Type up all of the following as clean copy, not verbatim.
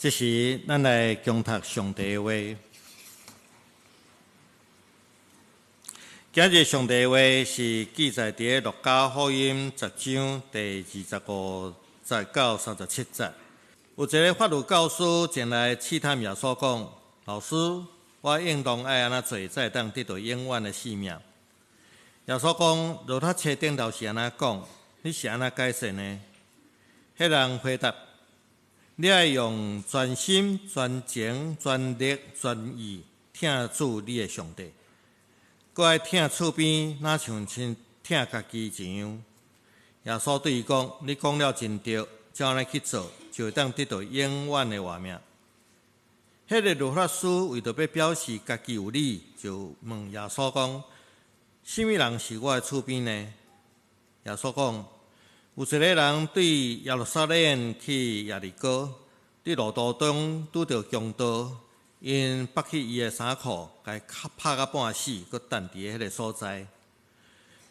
這時，咱來恭讀上帝的話。今日上帝的話是記載佇路加福音10章第25節到37節。有一个法律教師前來試探耶穌，講：老師，我應當愛按怎做，才會當得著永遠的性命？耶穌講：律法冊頂頭是按怎講？你是按怎解釋呢？彼人回答：你愛用全心、全情、全力、全意疼主你的上帝，閣愛疼厝邊，若像親疼家己一樣。耶穌對伊講：你講了真對，照按呢去做，就會當得著永遠的活命。彼个律法師為著欲表示家己有理，就問耶穌講：啥物人是我的厝邊呢？耶穌講：有一个人對耶路撒冷去耶利哥，佇路途中拄著強盜，𪜶剝去伊的衫褲，共伊拍甲半死，閣擲佇彼个所在。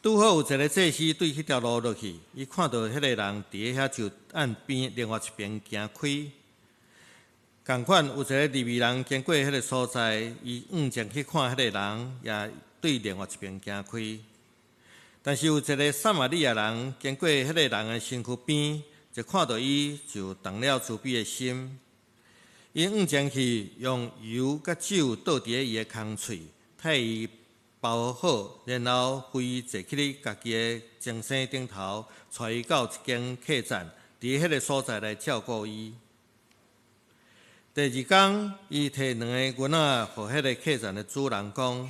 拄好有一个祭司對彼條路落去，伊看著彼个人佇遐就按邊另外一邊行開。仝款有一个利未人經過彼个所在，伊向前去看彼个人，也對另外一邊行開。但是有一个撒瑪利亞人經過彼個人的身軀邊，一看著伊就動了慈悲的心。伊向前去，用油佮酒倒佇伊的空喙，替伊包好，然後扶伊坐去咧家己的精牲頂頭，帶伊到一間客棧，佇彼个所在來照顧伊。第二工，伊提兩个銀仔予彼个客棧的主人講：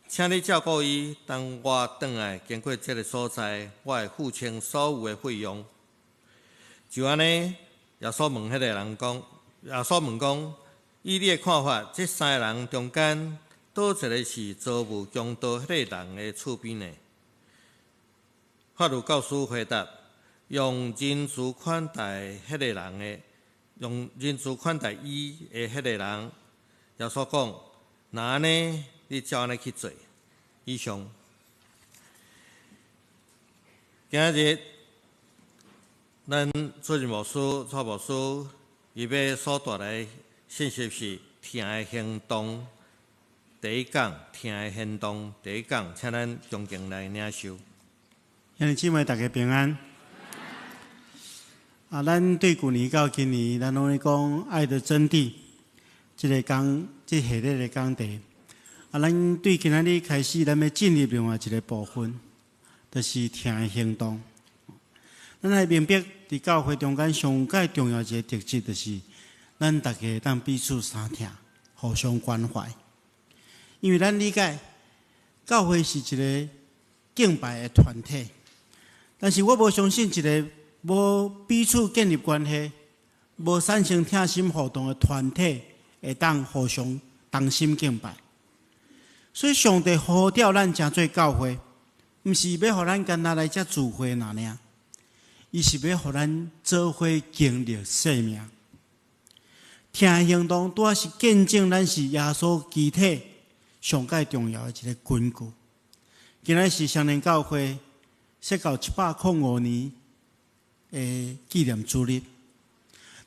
請你照顧伊，等我轉來經過這个所在，我會付清所有的費用。就按呢，耶穌問彼个人講：耶穌問講，以你的看法，這三个人中間，佗一个是遭遇強盜彼个人的厝邊呢？法律教師回答：用仁慈款待彼个人的，用仁慈款待伊的彼個人。耶穌講：若按呢，你照按呢去做。以上。今日咱主任牧師、蔡牧師，伊欲所帶來信息是疼的行動。第一講疼的行動，第一講，請咱恭敬來領受。兄弟姊妹，大家平安。啊，咱對舊年到今年，咱攏咧講愛的真諦，這个講這系列的講題。啊，咱對今仔日開始，咱欲進入另外一个部分，就是疼的行動。咱愛明白，佇教會中間上蓋重要一个特質，就是咱大家會當彼此相疼，互相關懷。因為咱理解，教會是一个敬拜的團體，但是我無相信一个無彼此建立關係、無產生疼心互動的團體，會當互相同心敬拜。所以上帝呼召咱成做教會，毋是欲予咱干焦來遮聚會爾爾，伊是欲予咱做伙經歷生命。疼的行動拄仔是見證咱是耶穌肢體上蓋重要的一个根據。今仔是雙連教會設教105年的紀念主日，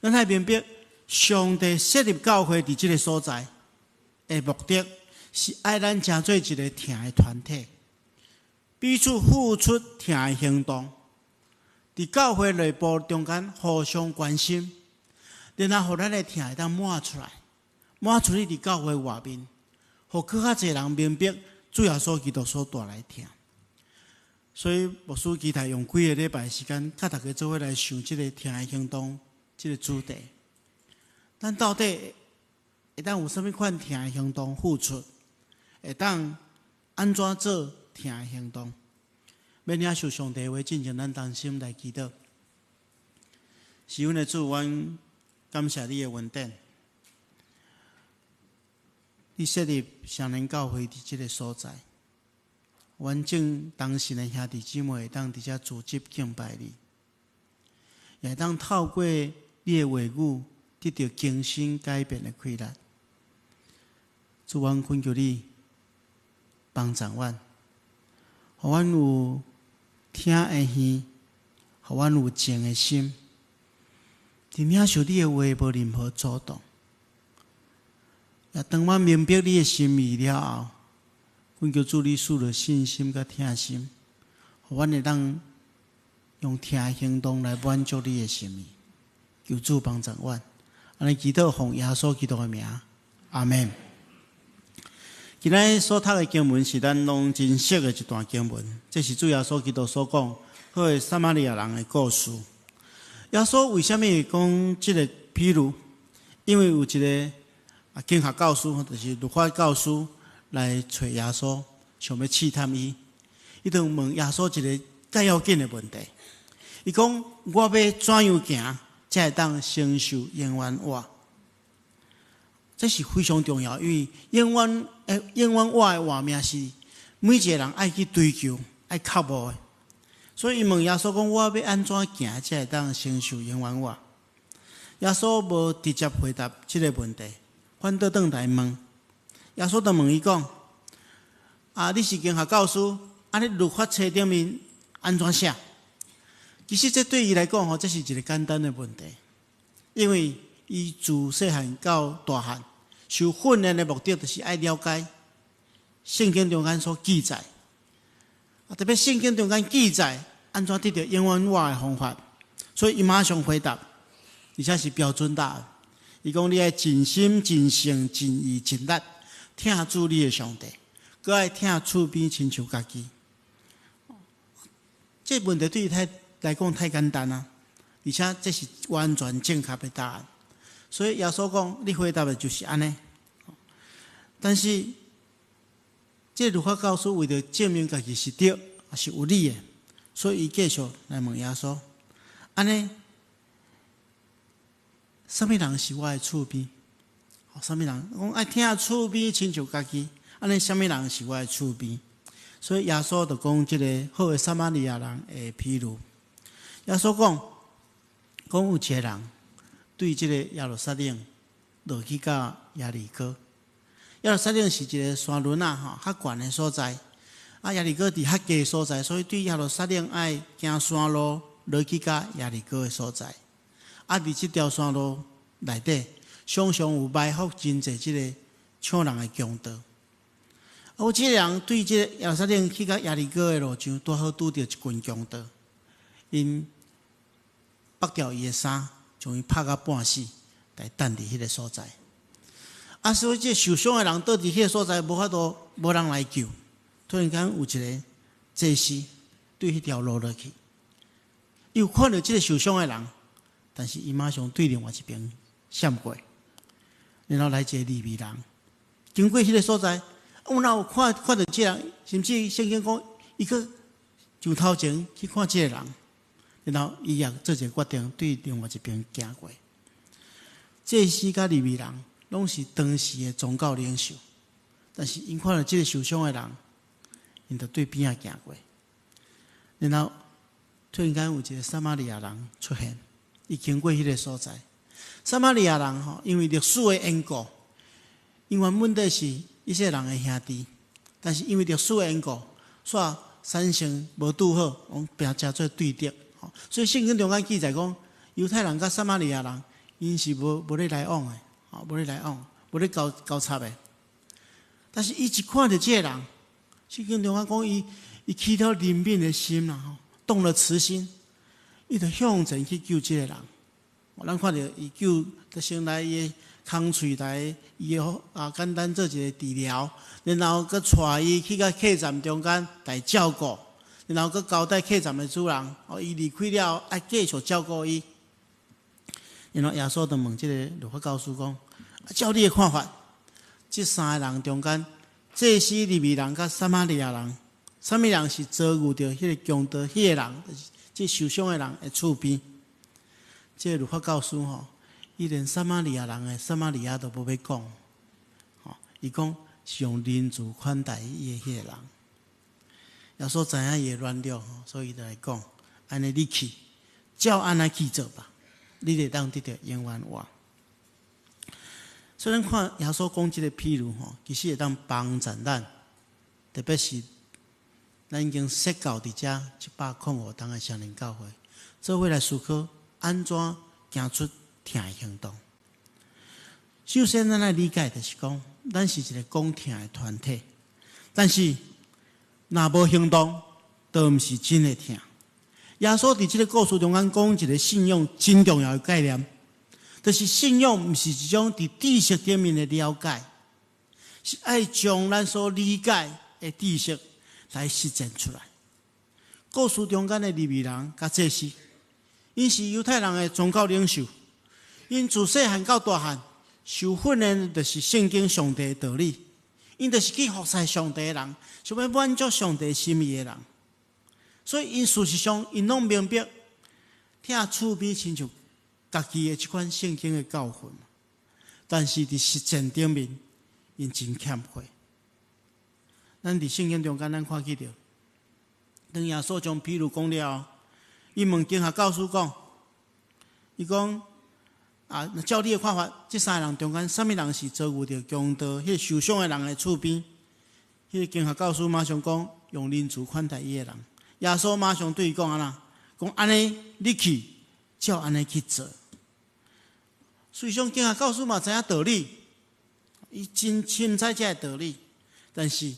咱愛明白上帝設立教會佇這个所在的目的，是愛咱成做一个疼的團體，彼此付出疼的行動，佇教會內部中間互相關心，然後予咱的疼會當滿出來，滿出去佇教會外面，予閣較濟人明白主耶穌基督所帶來疼。所以牧師期待用幾个禮拜時間，佮大家做伙來想這个疼的行動這个主題。咱到底會當有啥物款疼的行動付出？會當按怎做疼的行動？欲領受上帝話，進前咱同心來祈禱。是阮的主，阮感謝你的恩典。你設立雙連教會佇這个所在，阮眾同信的兄弟姊妹會當佇遮組織敬拜你，也會當透過你的話語得著更新改變的氣力。主，阮懇求你幫助阮，予阮有聽的耳，予阮有靜的心，伫領受你的話無任何阻擋。也當阮明白你的心意了後，懇求主你賜予信心佮疼心，予阮會當用疼行動來滿足你的心意。求主幫助阮，按呢祈禱奉耶穌基督的名，阿們。今仔所讀的經文是咱攏真熟的一段經文，這是主耶穌基督所講好的撒瑪利亞人的故事。耶穌為啥物會講這个比喻？因為有一个經學教師，就是律法教師來揣耶穌，想欲試探伊。伊就問耶穌一个較要緊的問題。伊講：我欲怎樣行，才會當承受永遠活？這是非常重要，因為永遠活的活命是每一个人愛去追求、愛渴慕的。所以伊問耶穌講：我欲按怎行，才會當承受永遠活？耶穌無直接回答這个問題，反倒轉來問。耶穌就問伊講：啊，你是經學教師，啊，你律法冊頂面按怎寫？其實這對伊來講，吼，這是一个簡單的問題，因為伊自細漢到大漢受訓練的目的，就是愛了解聖經中間所記載，啊，特別聖經中間記載按怎得著永遠活的方法，所以伊馬上回答，而且是標準答案。伊講你愛盡心、盡性、盡意、盡力疼主你的上帝，閣愛疼厝邊親像家己。這問題對伊太來講太簡單啦，而且這是完全正確的答案。所以耶穌講，你回答的就是按呢。但是，這律法教師為著證明家己是對，抑是有理的，所以伊繼續來問耶穌：按呢，啥物人是我的厝邊？啥物人講愛疼厝邊親像家己？按呢，啥物人是我的厝邊？所以耶穌就講這个好的撒瑪利亞人的比喻。耶穌講，講有一个人對這个耶路撒冷落去到耶利哥。耶路撒冷是一个山崙仔吼，較懸的所在。啊，耶利哥佇較低的所在，所以對耶路撒冷愛行山路落去到耶利哥的所在。啊，佇這條山路內底，常常有埋伏真濟這个搶人的強盜。啊，有這个人對這个耶路撒冷去到耶利哥的路上，拄好拄著一群強盜，𪜶剝掉伊的衫，將伊拍甲半死，來擲佇彼个所在。啊，所以這受傷的人倒佇彼个所在，無法度，無人來救。突然間有一个祭司對彼條路落去，伊有看著這个受傷的人，但是伊馬上對另外一邊閃過，然後來一个利未人，經過彼个所在，有哪有看看著這人，甚至聖經講，伊閣上頭前去看這个人，然後伊也做一个決定，對另外一邊行過。祭司佮利未人攏是當時的宗教領袖，但是𪜶看著這个受傷的人，𪜶就對邊仔行過。然後突然間有一个撒瑪利亞人出現，伊經過彼个所在。撒瑪利亞人吼，因為歷史的緣故，𪜶原本底是以色列人的兄弟，但是因為歷史的緣故，煞產生無拄好，攏變成做對敵。所以聖經中間記載講，猶太人佮撒瑪利亞人，𪜶是無咧來往的，無咧來往，無咧交交插的。但是伊一看著這个人，聖經中間講，伊起了憐憫的心啦，吼，動了慈心，伊就向前去救這个人。咱看著伊救，就先來伊的空喙來，伊的簡單做一个治療，然後閣帶伊去到客棧中間來照顧，然後閣交代客棧的主人，哦，伊離開了後，愛繼續照顧伊。然後耶穌就問這个律法教師講：照你的看法，這三个人中間，祭司、利未人佮撒瑪利亞人，啥物人是遭遇著彼个強盜？彼个人，就是這受傷的人的厝邊。這个律法教師吼，伊連撒瑪利亞人的撒瑪利亞都無欲講，吼，伊講是用仁慈款待伊的彼个人。耶穌知影伊的軟弱，所以伊就來講：按呢你去，照按呢去做吧，你會當得著永遠活。所以咱看耶穌講這个譬喻吼，其實會當幫助咱，特別是咱已經設教佇遮105冬的雙連教會，做伙來思考按怎行出疼的行動。首先，咱愛理解就是講，咱是一個講疼的團體，但是若無行動，就毋是真的疼。耶穌佇這個故事中間講一個信仰真重要的概念，就是信仰毋是一種佇知識頂面的了解，是愛將咱所理解的知識來實踐出來。故事中間的利未人佮祭司，𪜶是猶太人的宗教領袖，𪜶自細漢到大漢受訓練就是聖經上帝的道理，𪜶就是去服侍上帝的人，想欲滿足上帝心意的人。所以，𪜶事實上，𪜶攏明白疼厝邊親像家己的這款聖經的教訓，但是佇實踐頂面，𪜶真欠缺。咱佇聖經中間，咱看見著，當耶穌將比喻講了，伊問經學教師講，伊講啊，照你的看法，這三個人中間，啥物人是遭遇著強盜彼個受傷的人的厝邊？彼個經學教師馬上講，用仁慈款待伊的人。耶穌馬上對伊講按怎？講按呢，你去照按呢去做。事實上，經學教師嘛知影道理，伊真清楚這個道理，但是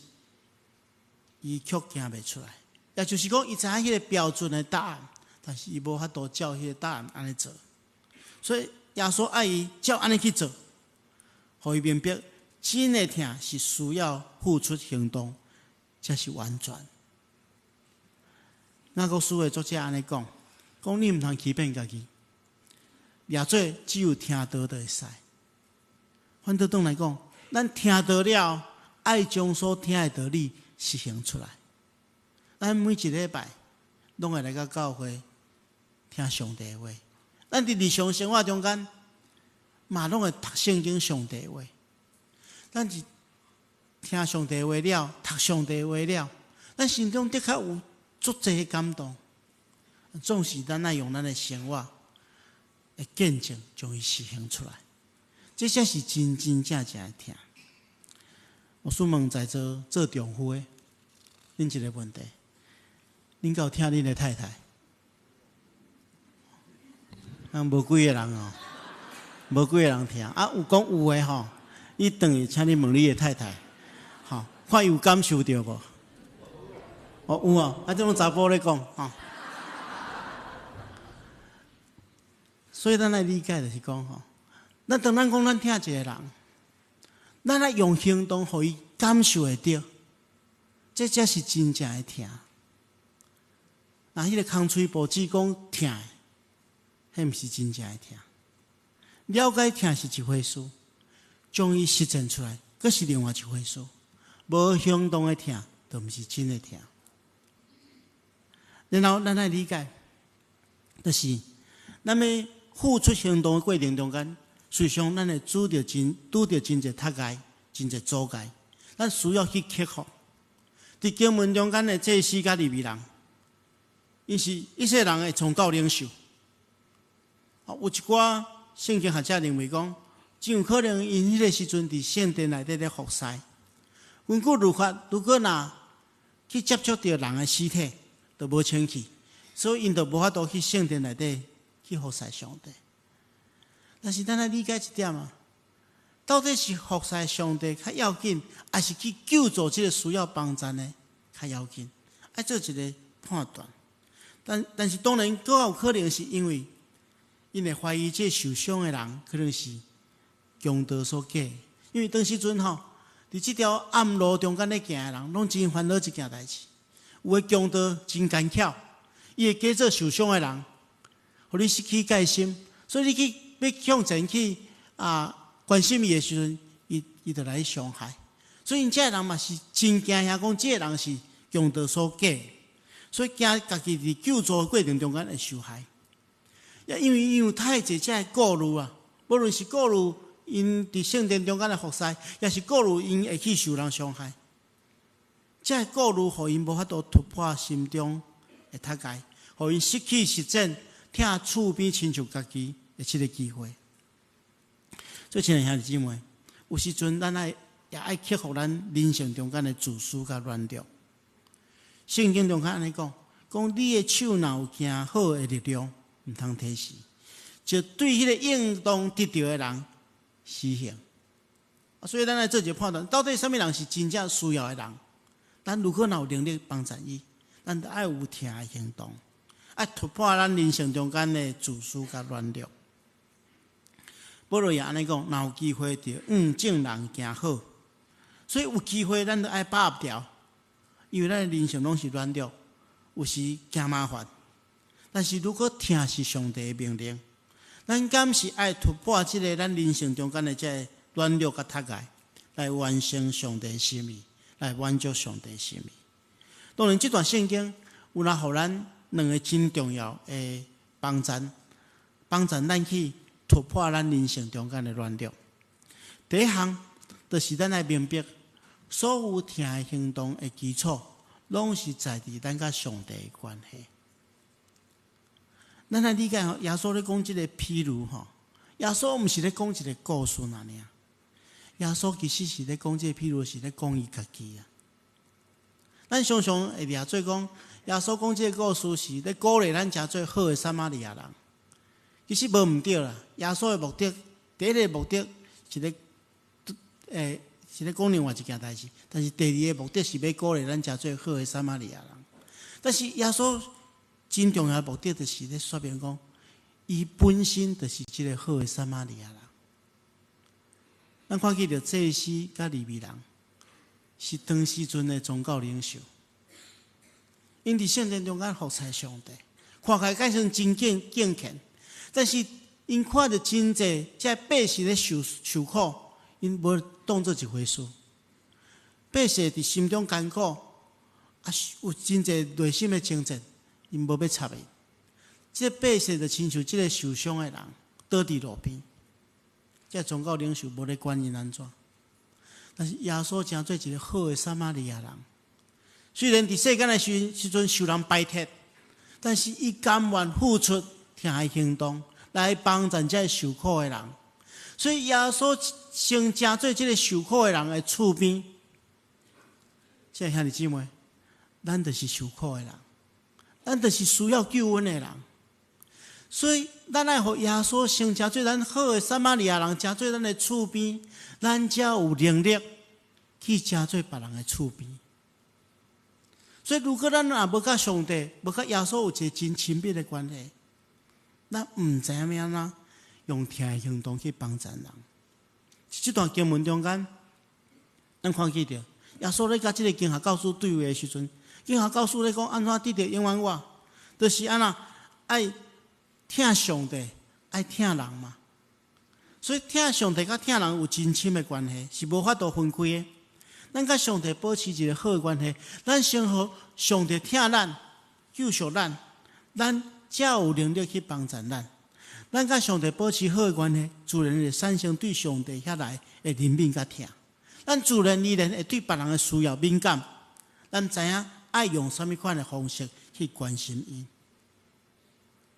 伊卻行袂出來。也就是講，伊知影彼個標準的答案，但是伊無法度照彼個答案按呢做。所以耶穌愛伊照按呢去做，予伊明白，真的疼是需要付出行動，才是完全。雅各書的作者按呢講，講你毋通欺騙家己，掠做只有聽道就會使。反倒轉來講，咱聽道了，愛將所聽的道理實行出來。咱每一禮拜攏會來到教會聽上帝的話。咱佇日常生活中間嘛攏會讀聖經上帝的話。咱是聽上帝話了，讀上帝話了，咱心中的確有足濟的感動。總是咱愛用咱的生活的見證，將伊實行出來。這才是真真正正的疼。我想問在座做丈夫的，恁一個問題：恁敢有疼恁的太太？啊，無幾個人哦，無幾個人疼。啊，有講有的吼，你轉去請你問你的太太，吼，看伊有感受著無？哦，有哦，啊，這攏查埔咧講，吼。所以咱愛理解就是講吼，咱當咱講咱疼一個人，咱愛用行動予伊感受會著，這才是真正的疼。若彼個空喙步只講疼，彼毋是真正的疼。了解疼是一回事，將伊實踐出來，閣是另外一回事。無行動的疼，就毋是真的疼。然後咱愛理解，就是咱欲付出行動的過程中間，事實上咱會拄著真濟窒礙，真濟阻礙，咱需要去克服。佇經文中間的祭司佮利未人，𪜶是以色列人的宗教領袖。有一寡聖經學者認為講，真有可能𪜶彼個時陣佇聖殿內底咧服侍。根據律法，如果若去接觸著人的屍體，就無清氣，所以𪜶就無法度去聖殿內底去服侍上帝。但是咱愛理解一點啊，到底是服侍上帝較要緊，抑是去救助這個需要幫助的較要緊？愛做一個判斷。但是當然，閣有可能是因為𪜶會懷疑這受傷的人可能是強盜所假，因為當時陣吼，佇這條暗路中間咧行的人，攏真煩惱一件代誌。有的強盜真奸巧，伊會假做受傷的人，予你失去戒心，所以你去欲向前去啊關心伊的時陣，伊就來傷害。所以𪜶這个人嘛是真驚嚇，講這個人是強盜所假，所以驚家己佇救助的過程中間會受害。也因為𪜶有太濟這个顧慮啊，無論是顧慮𪜶佇聖殿中間的服侍，抑是顧慮𪜶會去受人傷害。這個顧慮，予𪜶無法度突破心中的窒礙，予𪜶失去實踐疼厝邊親像家己的這個機會。所以，親愛兄弟姊妹，有時陣咱愛也愛克服咱人性中間的自私佮軟弱。聖經中間按呢講，講你的手若有行好的力量，毋通推辭。就對彼個應當得著的人施行。所以咱來做一個判斷，到底啥物人是真正需要的人？咱如果若有能力幫助伊，咱著愛有疼的行動，愛突破咱人生中間的自私佮軟弱。保羅也按呢講，若有機會就向眾人行好。所以有機會，咱著愛把握牢，因為咱的人生攏是軟弱，有時驚麻煩。但是如果疼是上帝的命令，咱敢是愛突破這个咱人生中間的這个軟弱佮窒礙，來完成上帝心意，來滿足上帝心意。當然，這段聖經有來予咱兩个真重要的幫助，幫助咱去突破咱人生中間的軟弱。第一項，就是咱愛明白，所有疼的行動的基礎，攏是在佇咱佮上帝的關係。咱來理解吼，耶穌咧講這个譬喻吼，耶穌毋是咧講一个故事爾爾，耶穌其實是咧講這个譬喻，是咧講伊家己啊。咱常常會掠做講，耶穌講這个故事是咧鼓勵咱成做好的撒瑪利亞人。其實無毋對啦，耶穌的目的，第一个目的是咧，是咧講另外一件代誌，但是第二个目的是欲鼓勵咱成做好的撒瑪利亞人。但是耶穌真重要的目的，就是咧說明講，伊本身就是這个好的撒瑪利亞人。咱看見著祭司佮利未人，是當時陣的宗教領袖，𪜶佇聖殿中間服侍上帝，看起來敢算真敬敬虔，但是𪜶看著真濟這百姓咧受受苦，𪜶無當做一回事。百姓佇心中艱苦，啊，有真濟內心的掙扎，𪜶無欲插伊。這个百姓就親像這个受傷的人，倒佇路邊。這个宗教領袖無咧管𪜶按怎，但是耶穌成做一个好的撒瑪利亞人。雖然佇世間的時陣受人排斥，但是伊甘願付出疼的行動來幫助這个受苦的人。所以耶穌先成做這个受苦的人的厝邊。這个兄弟姊妹，咱就是受苦的人，咱就是需要救恩的人。所以，咱愛予耶穌先成做咱好的撒瑪利亞人，成做咱的厝邊，咱才有能力去成做別人的厝邊。所以，如果咱若無佮上帝、無佮耶穌有一个真親密的關係，咱毋知影欲按怎用疼的行動去幫助人。這段經文中間，咱看見著耶穌咧佮這个經學教師對話的時陣，經學教師咧講按怎得著永遠活，就是按怎愛疼上帝，愛疼人嘛。所以疼上帝佮疼人有真親的關係，是無法度分開的。咱佮上帝保持一个好的關係，咱先予上帝疼咱、救贖咱，咱才有能力去幫助咱。咱佮上帝保持好的關係，自然會產生對上帝遐來的憐憫佮疼。咱自然而然會對別人的需要敏感，咱知影愛用啥物款的方式去關心𪜶。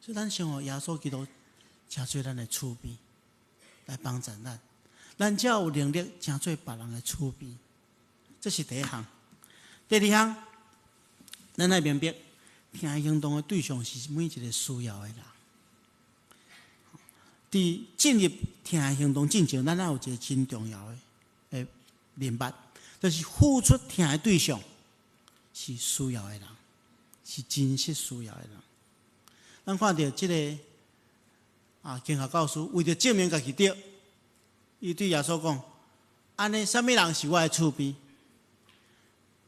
所以，咱先予耶穌基督成做咱的厝邊，來幫助咱，咱才有能力成做別人的厝邊。這是第一項。第二項，咱愛明白，疼行動的對象是每一个需要的人。佇進入疼行動進前，咱愛有一个真重要的明白，就是付出疼的對象是需要的人，是真實需要的人。咱看著這个經學教師為著證明家己對，伊對耶穌講：按呢，啥物人是我的厝邊？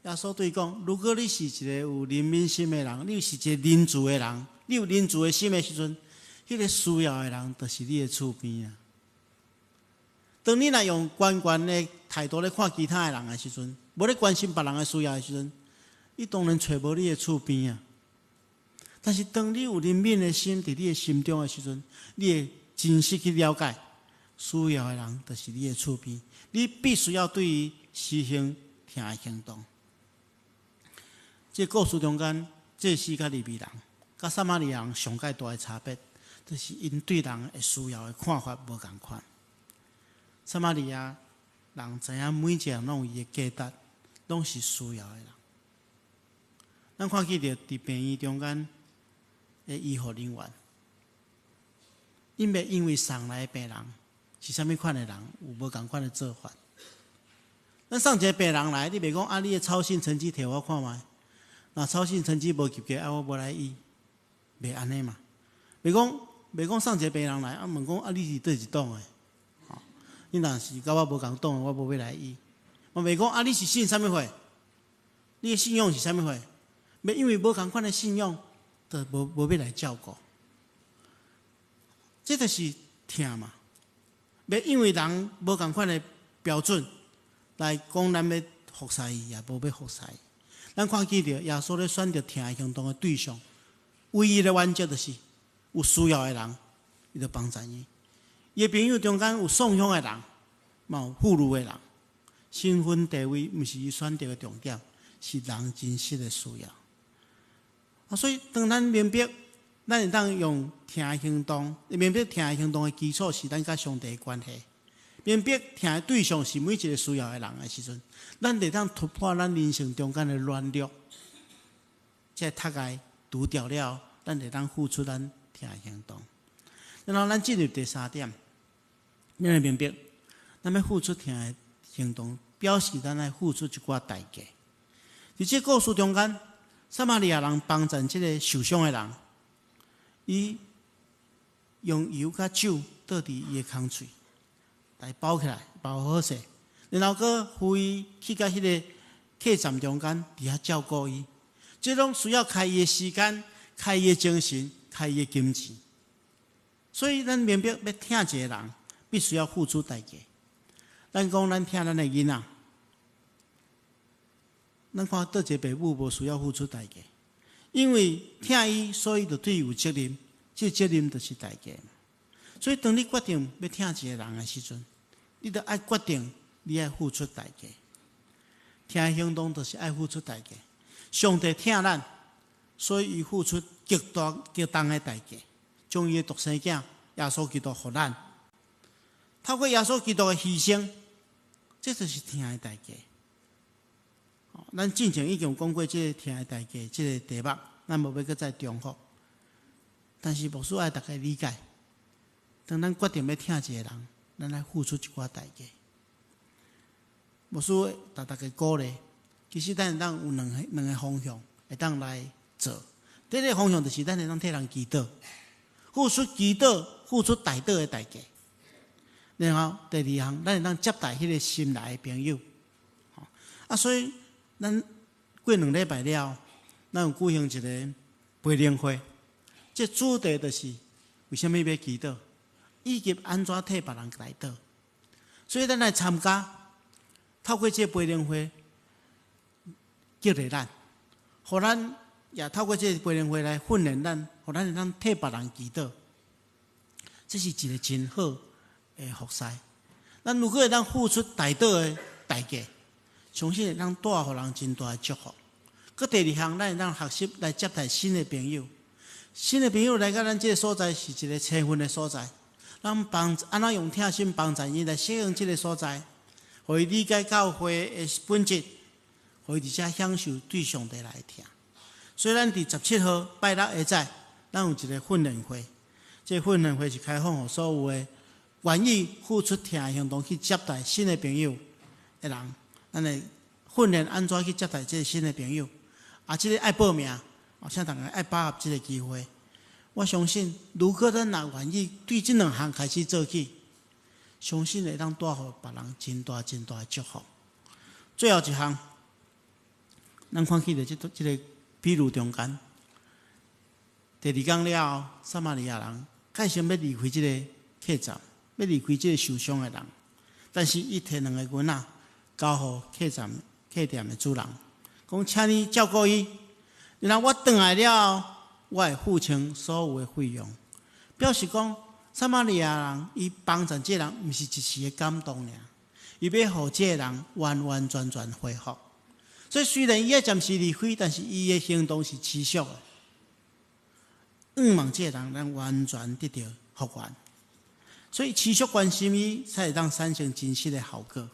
耶穌對伊講：如果你是一个有憐憫心的人，你是一个仁慈的人，你有仁慈的心的時陣，彼个需要的人就是你的厝邊啊。當你若用懸懸的態度咧看其他的人的時陣，無咧關心別人的需要的時陣，你當然揣無你的厝邊啊。但是當你有憐憫的心佇你的心中的時陣，你會真實去了解需要的人就是你的厝邊，你必須要對伊實行疼的行動。這个故事中間，祭司佮利未人，佮撒瑪利亞人上蓋大的差別，就是𪜶對人的需要的看法無仝款。撒瑪利亞人知影每一个人攏有伊的價值，攏是需要的人。咱看見著佇病院中間的醫護人員， 𪜶袂因為送來的病人是啥物款的人，有無仝款的做法。咱送一个病人來，你袂講啊？你的操行成績提我看覓？若操行成績無及格，啊，我無來醫，袂按呢嘛？袂講送一个病人來，啊，問講啊，你是佗一黨的？吼，你若是佮我無仝黨的，我無欲來醫。嘛袂講啊，你是信啥物會？你的信仰是啥物會？袂因為無仝款的信仰，就無欲來照顧。這就是疼嘛。袂因為人無仝款的標準來講，咱欲服侍伊，也無欲服侍伊。咱看見著耶穌咧選擇疼的行動的對象，唯一的原則就是有需要的人，伊就幫贊伊。伊的朋友中間有送香的人，嘛有婦孺的人，身份地位毋是伊選擇的重點，是人真實的需要。啊，所以當咱明白，咱會當用疼的行動，明白疼的行動的基礎是咱佮上帝的關係。明白疼的對象是每一個需要的人的時陣，咱會當突破咱人生中間的軟弱，這個窒礙除掉了，咱會當付出咱疼的行動。然後咱進入第三點，咱會明白，咱欲付出疼的行動，表示咱愛付出一寡代價。佇這故事中間，撒瑪利亞人幫贊這個受傷的人，伊用油佮酒倒佇伊的空喙來包起來，包好勢，然後閣扶伊去到彼个客棧中間，佇遐照顧伊。這攏需要開伊的時間、開伊的精神、開伊的金錢。所以咱明白，欲疼一個人，必須要付出代價。咱講咱疼咱的囡仔，咱看佗一個爸母無需要付出代價，因為疼伊，所以就對伊有責任。這責任就是代價。所以當你決定欲疼一個人的時陣，你就愛決定你愛付出代價。疼行動就是愛付出代價。上帝疼咱，所以伊付出極大極重的代價，將伊的獨生囝耶穌基督予咱。透過耶穌基督的犧牲，這就是疼的代價。咱之前已經有講過這個疼的代價，這個題目，咱無欲閣再重複。但是牧師愛大家理解，當咱決定欲疼一個人，咱愛付出一寡代價。牧師予大家鼓勵，其實咱會當有兩個方向會當來做。第一個方向就是咱會當替人祈禱，付出祈禱、付出代禱的代價。然後第二項，咱會當接待彼個新來的朋友。啊，所以咱過2禮拜了，咱有舉行一個培靈會。這主題就是為啥物欲祈禱，以及按怎替別人代禱。所以咱來參加，透過這個培靈會激勵咱，予咱也透過這個培靈會來訓練咱，予咱會當替別人祈禱。這是一個真好的服侍。咱如果會當付出代禱的代價，相信會當帶予人真大的祝福。閣第二項，咱會當學習來接待新的朋友。新的朋友來到咱這个所在是一個青訓的所在，咱幫按怎用疼心幫助伊來適應這个所在，予伊理解教會的本質，予伊佇遮享受對上帝來的疼。所以咱佇17號拜六下早，咱有一個訓練會。這個訓練會是開放予所有的願意付出疼的行動去接待新的朋友的人，咱會訓練按怎去接待這个新的朋友。啊，這个愛報名，哦，請大家愛把握這个機會。我相信，如果咱若願意對這兩項開始做起，相信會當帶予別人真大真大的祝福。最後一項，咱看起來這个比喻中間，第二工了後，撒瑪利亞人決心欲離開這个客棧，欲離開這个受傷的人，但是伊提兩个銀仔交予客棧客店的主人，講請你照顧伊，然後我轉來了後，我會付清所有的費用。表示講，撒瑪利亞人伊幫助這个人，毋是一時的感動爾，伊欲予這个人完完全全恢復。所以雖然伊愛暫時離開，但是伊的行動是持續的，向望這个人能完全得著復原。所以持續關心伊，才會當產生真實的效果。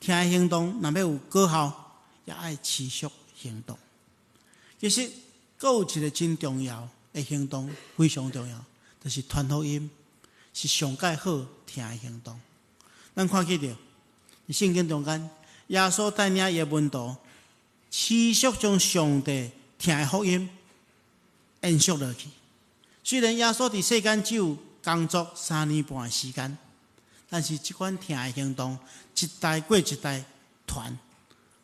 疼的行動若欲有果效，也愛持續行動。其實，閣有一個真重要的行動，非常重要，就是傳福音。是上蓋好疼的行動。咱看見著，佇聖經中間，耶穌帶領伊的門徒，持續將上帝疼的福音延續落去。雖然耶穌佇世間只有工作3年半的時間，但是這款疼的行動一代過一代傳，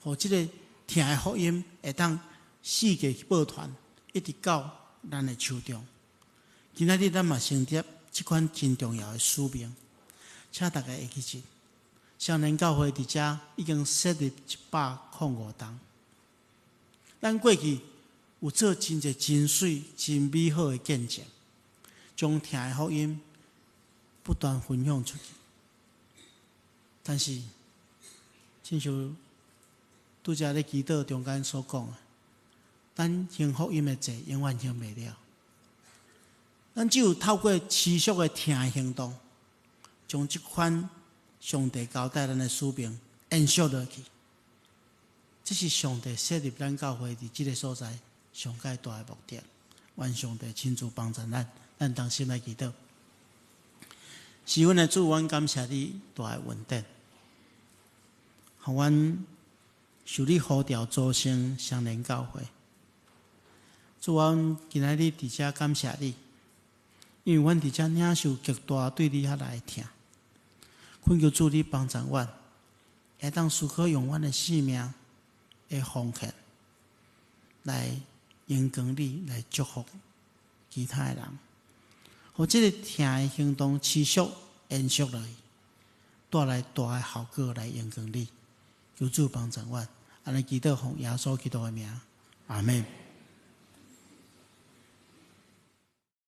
予這个疼的福音會當四界去報傳，一直到咱的手中。今仔日咱嘛承接這款真重要的使命，請大家會記得，雙連教會佇遮已經設立105冬。咱過去有做真濟真媠、真美好的見證，將疼的福音不斷分享出去。但是，親像拄才咧祈禱中間所講的，咱行福音的債永遠還袂了。咱只有透過持續的疼的行動，將這款上帝交代咱的使命延續落去。這是上帝設立咱教會佇這个所在上蓋大的目的。願上帝親自幫助咱，咱同心來祈禱。是阮的主，阮感謝你大的恩典，予阮受你呼召組成雙連教會。主，阮今仔日佇遮感謝你，因為阮佇遮領受極大對你遐來的疼。懇求主你幫助阮，會當思考用阮的生命的奉獻來榮光你，來祝福其他的人，予這个疼的行動持續延續落去，帶來大的效果來榮光你。求主幫助阮，按呢祈禱奉耶穌基督的名，阿門。